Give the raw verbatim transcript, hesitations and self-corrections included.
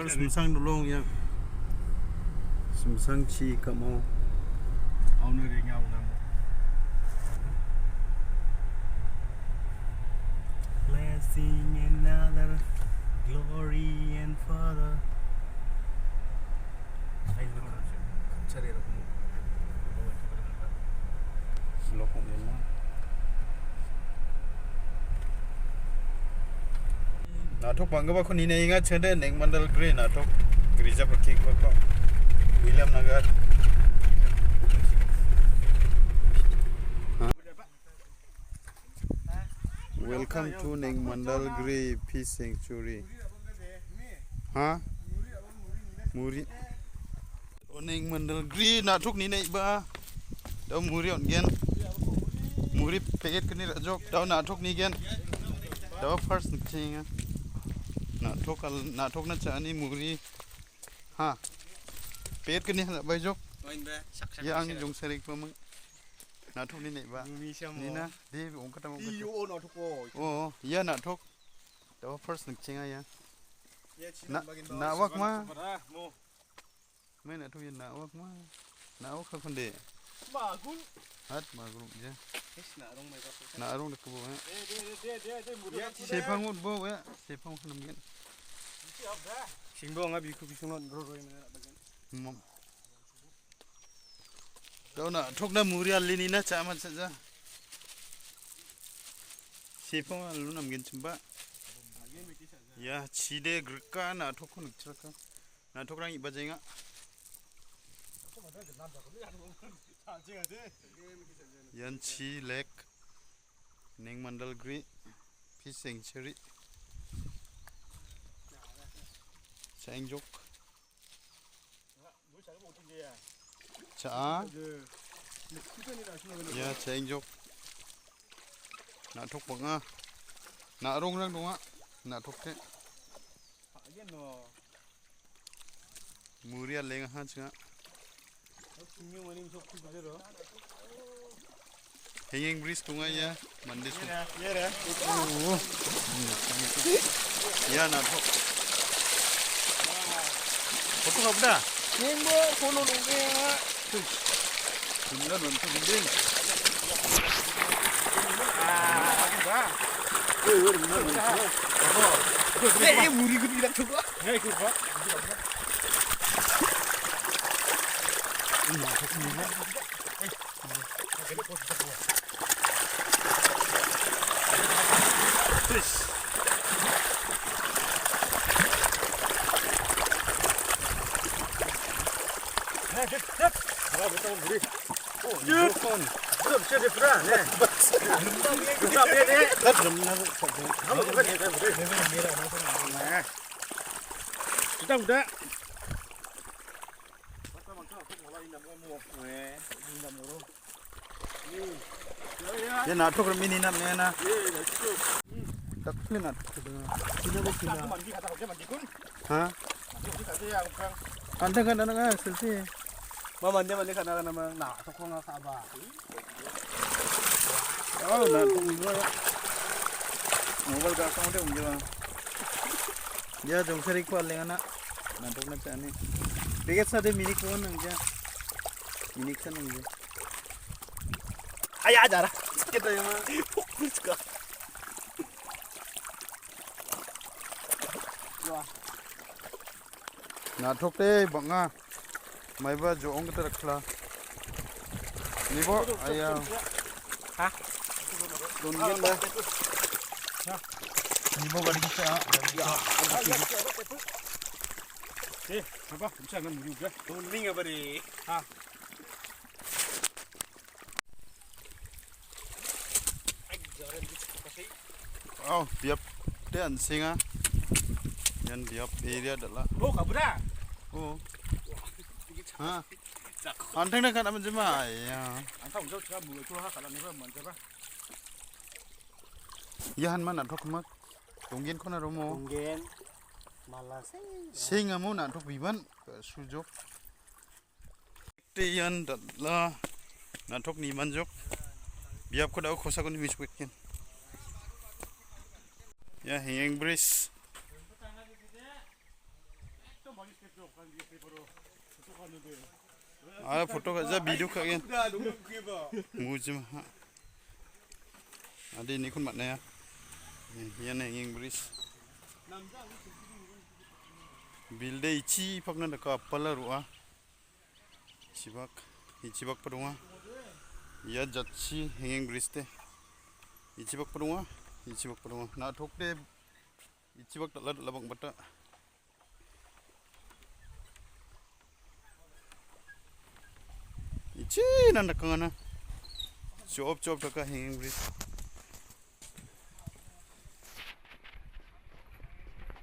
Simsang dolong ya. Simsang chi kamo. Auna renga unang. Blessing another glory and Father. Na·tok bang·gipako nina enga chede Nengmandal Gre na·tok girija patikbako William Nagar. Welcome to Nengmandal Gre Peace Sanctuary. Ha? Muri. Nengmandal Gre na·tok nina iba. Dao muri on·gen. Muri packet kani ra·jok. Dao na·tok nigen. Dao first nikchenga. Na·tok al-, na·tokna cha·ani muri. Ha. Packet kani ra·baijok. Ia angni jongsarik pamang. Na·tok nina iba. Nina. De ongkatamo. Iyo, na·tok. Oh, ia na·tok. Dao first nikchenga ia. Na-, na·wak ma. Mai na·tok ia na·wak ma. Na·wak hakonde. Magul. Hat magul je. Is na·rong mai ba. Na·rong dikbo ya. De, de, de, de, de, de, muri. Sepang utbo ya. Sepang namgen. Singbo anga biku bisungno ro roi mana bagen. Mom. Dao na·tokna muri alinina cha·man cha·ja. Sepang alu namgen chimba. Ya, chide grika na·tokko nikchilaka. Na·tokrang ibajenga. Ian chi lake, Nengmandal Gre, Peace Sanctuary. Cha·engjok. Cha·a. Ia cha·engjok. Na·tok bang·a. Na·rongrang donga. Na·tokte. Muri alengaha chinga. Hanging bridge donga ia, mande su. Ia na·tok. Foto kapda? Nengbo, kono nengbo. Gimla nonton ding. Eh, muri gede bilang coba. Kita udah. Ia na·tok rim·e nina man·enga. Dakpile na·tok. Ha? An·tang kan·a nang·a selfie. Ma mande mande kan·a kan·a ma na·tok ko·nga ka·aba. Oh, na·tok ni·a. Mobile ga account de ong·jeba. Ia jongsariko alengana. Na·tokna cha·ani. Beget sa de minik ko nang ja. Minik sa nang ja. Aya, jara. Kita yang mana? Fokus ka. Wah. Na·tok de bang·a. Maiba jo·ong gita rikla. Nibo, aya. Ha? Donggen ba. Nibo gari kita. Eh, apa? Bisa ngan muri udah. Doning apa ni? Ha? Oh, biap te an·senga. Ian biap area dal·a. Oh, kabra. Oh. Ha. An·tangna kan·a man·jema. Ya. An·tang jok cha bu tu ha kala ni ba man jaba. Ia hanma na·tok mak. Donggen kona romo. Donggen. Mala sing. Sing amo na·tok biban. Sujok. Te ian dal·a na·tok nimanjok. Biapko da·o kosako nimisoketgen. Ia hanging bridge. Ara photo ka·ja, video ka·gen. Mujim ha. Ade inikon man·aia. Ian hanging bridge. Bilde ichipakna daka apala ro·a. Ichibak, ichibakba donga. Ia jatchi hanging bridge te. Ichibakba donga, ichibakba donga. Na·tokde ichibak dal·a dal·a bang·bata. Ichi nan dakangana. Chop chop daka hanging bridge.